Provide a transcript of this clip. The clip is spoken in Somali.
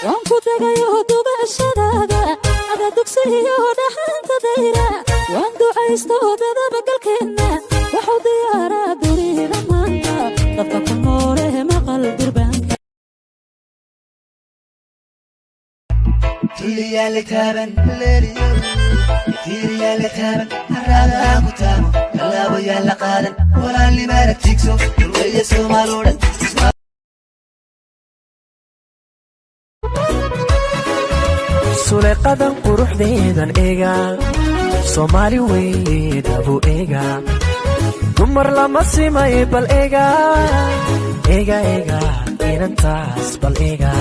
Waan ku dagayo dugashadaada, ada dugsiyo dhaxanta dayra. Waan ducaysto dadabagalkeenna, waxuu diyaaraa dunida maanta dadka ku noole maqal durbaanka. Tulliyaale taaban tiiriyaale taaban haraadaa ku taamo tallaabo yaalla qaadan walaalnimaana tigso durweeye Soomaaloo dhan. Suleeqadan quruxdeedan eega, Soomaali weye dhabu eega, dumar lama simay. Bal eega eega eega inantaas, bal eega.